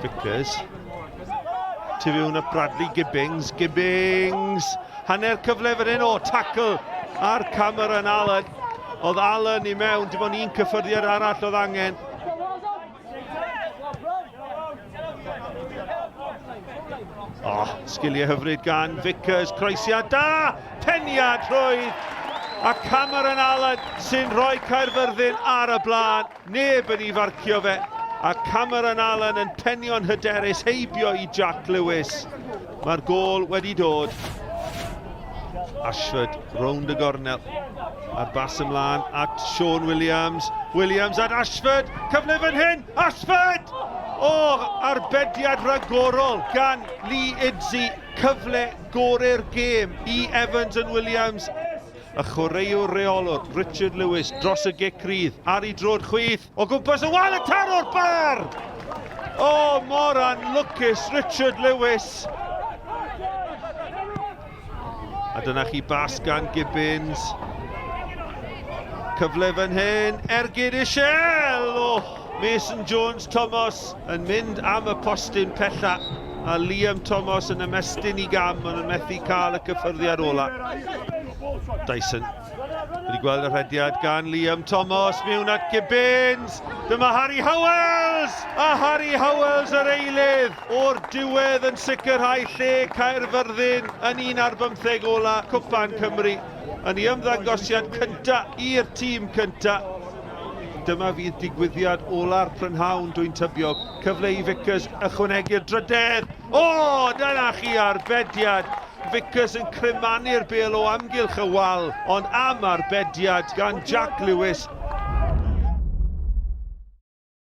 Vickers. Tu fewn at Bradley Gibbings. Gibbings! Hanner cyfle fan hyn o tackle ar Cameron Allen. Oedd Allen i mewn, dim ond un cyffyrddiad arall oedd angen. Oh, sgiliau hyfryd gan Vickers, croesiad da, peniad rhwydd, a Cameron Allen sy'n rhoi Caerfyrddin ar y blaen, neb yn ei farcio fe, a Cameron Allen yn penio'n hyderus heibio i Jack Lewis. Mae'r gôl wedi dod. Ashford rownd y gornel. A'r bas ymlaen at Sean Williams. Williams at Ashford. Cyfle fan hyn. Ashford! O, arbediad rhagorol gan Lee Idzi. Cyfle gorau'r gêm i Evans and Williams. Y chwaraewr reolwr Richard Lewis dros y gic rydd ar ei droed chwith. O gwmpas y wal y taro'r bar! O, mor anlwcus Richard Lewis. A dyna chi bas gan Gibbons. Cyfle fan hyn, ergyd Ishel! O, Mason Jones Thomas yn mynd am y postyn pella. A Liam Thomas yn ymestyn i gam, ond yn methu cael y cyffyrddiad ola. Dyson Wedi gweld y rhediad gan Liam Thomas mewn at Gibbons. Dyma Harry Howells! A Harry Howells yr eilydd o'r diwedd yn sicrhau lle Caerfyrddin yn un ar bymtheg ola Cwpan Cymru yn ei ymddangosiad cynta i'r tîm cynta. Dyma fydd digwyddiad ola'r prynhawn, dwi'n tybio. Cyfle i Vickers ychwanegu'r drydedd. O, dyna chi arbediad! Vickers yn crymanu'r bêl o amgylch y wal, ond am arbediad gan Jack Lewis.